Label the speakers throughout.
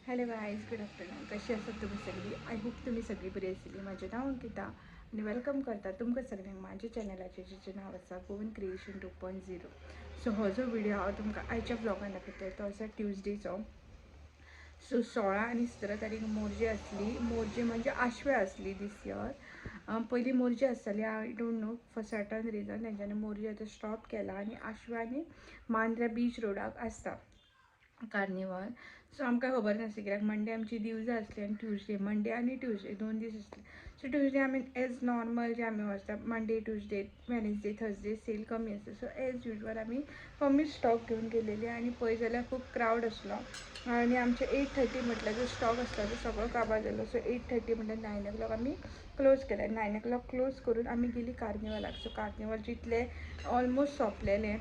Speaker 1: Hello guys, good afternoon. कशी आसात तुमी सगळी? I hope तुमी सगळी बरी आसतली. म्हाजें नांव अंकिता आनी welcome करता तुमकां सगळ्यांक म्हाज्या चॅनलाचेर, जेचें नांव आसा गोवन क्रिएशन 2.0. सो हो जो व्हिडिओ हांव तुमकां आयच्या ब्लॉगान दाखयता तो आसा ट्युजडेचो. सो 16 आनी 17 तारीख मोरजे आसली. मोरजे म्हणजे आशवे आसली दीस इयर. पयलीं मोरजे आसताली, I don't know for certain reason तेंच्यांनी मोरजे आतां स्टॉप केला आनी आशवे आनी मांद्र्या बीच रोडाक आसता कार्निवल. सो आमकां खबर नासली कित्याक मंडे आमची दिवजां आसली आनी ट्युजडे, मंडे आनी ट्युजडे 2 दीस आसले. सो ट्युजडे आमी एज नॉर्मल जे आमी वचता, Monday, Tuesday, Wednesday, Thursday sale कमी आसता. सो एज युजल आमी कमी स्टॉक घेवन गेलेली आनी पळय जाल्यार खूब क्रावड आसलो आनी आमचे 8:30 म्हटल्यार जो स्टॉक आसलो तो सगळो काबार जालो. सो 8:30 म्हटल्यार 9 ओ क्लॉक आमी क्लोज केले. 9 ओ क्लॉक क्लोज करून आमी गेली कार्निवलाक. सो कार्निवल जितले ऑलमोस्ट सोंपलेलें,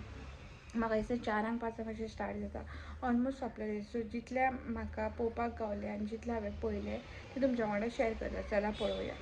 Speaker 1: म्हाका दिसता 4ांक 5ांक अशें स्टार्ट जाता, ऑलमोस्ट सोंपलेलें. सो जितलें म्हाका पळोवपाक गावलें आनी जितलें हांवें पळयलें तें तुमच्या वांगडा शेअर करता. चला पळोवया.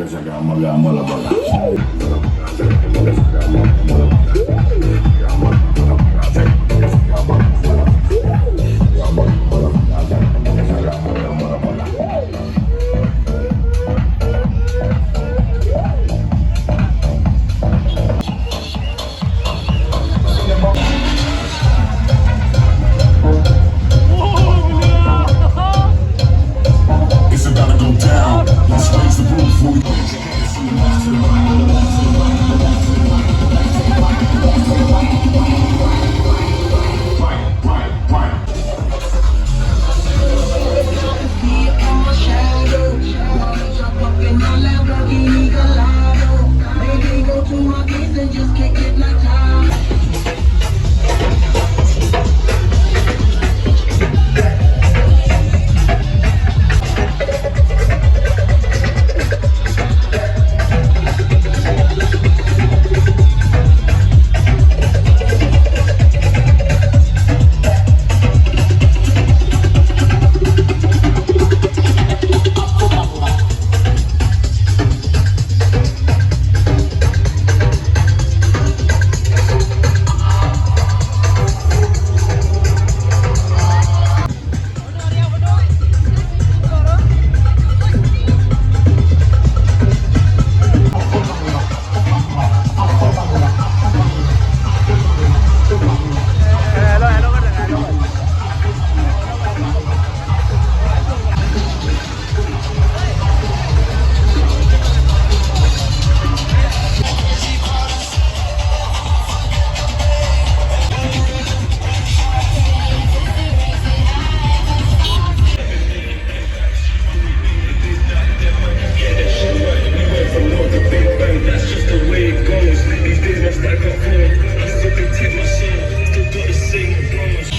Speaker 2: सगळं आम्हाला आम्हाला बघा. It's about to go down. Let's raise the roof. Right, right, right.
Speaker 3: From north to Big Bang, that's just the way it goes. These days my stack up full. I still protect my soul, still got the same goals.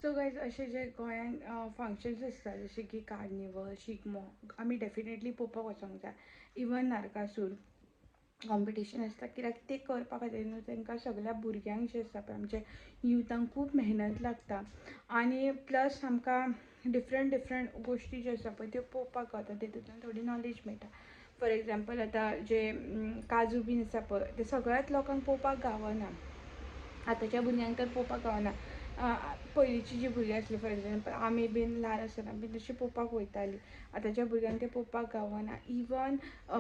Speaker 1: So guys, अशे जे गोंयान functions आसता जशे की carnival, Shigmo, आमी definitely पळोवपाक वचोंक जाय. Even Narakasur competition आसता, कित्याक ते करपा खातीर न्हू तांकां सगल्या भुरग्यांक जे आसता पळय आमच्या युथांक खूब मेहनत लागता. आनी प्लस आमकां डिफरंट डिफरंट गोश्टी ज्यो आसा पळय त्यो पळोवपाक गावता, तितूंतल्यान थोडी नॉलेज मेळटा. फॉर एग्जाम्पल, आतां जे काजू बीन आसा पळय ते सगळ्याच लोकांक पळोवपाक गावना. आतांच्या भुरग्यांक तर पळोवपाक गावना. पयलींची जी भुरगीं आसलीं, फॉर एग्जाम्पल आमी बीन ल्हान आसतना बीन तशी पळोवपाक वयतालीं, आतांच्या भुरग्यांक तें पळोवपाक गावना. इवन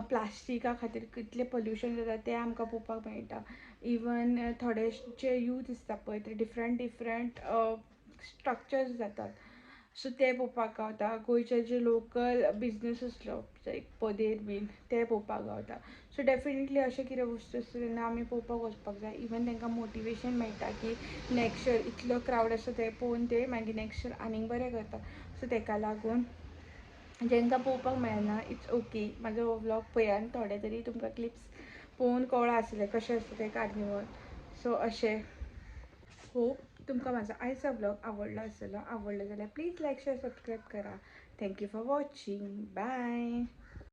Speaker 1: प्लास्टिका खातीर कितलें पोल्युशन जाता तें आमकां पळोवपाक मेळटा. इवन थोडे जे यूथ आसता पळय ते डिफरंट डिफरंट स्ट्रक्चर्स जातात, सो ते पळोवपाक गावता. गोंयचे जे लोकल बिजनस आसलो लायक पदेर बीन ते पळोवपाक गावता. सो डेफिनेटली अशें कितें वस्तू आसता तेन्ना आमी पळोवपाक वचपाक जाय. इवन तांकां मोटिवेशन मेळटा की नेक्स्ट इयर इतलो क्रावड आसा ते पळोवन ते मागीर नेक्स्ट इयर आनीक बरें करता. सो ताका लागून जांकां पळोवपाक मेळना, it's okay. म्हाजो हो व्लॉग पळयात आनी थोडे तरी तुमकां क्लिप्स पळोवन कळ्ळां आसलें कशें आसता तें कार्निवल. सो अशें, होप तुमकां म्हाजो आयचो व्लॉग आवडलो आसतलो. आवडलो जाल्यार प्लीज लायक, शेअर, सबस्क्रायब करा. Thank you for watching. Bye.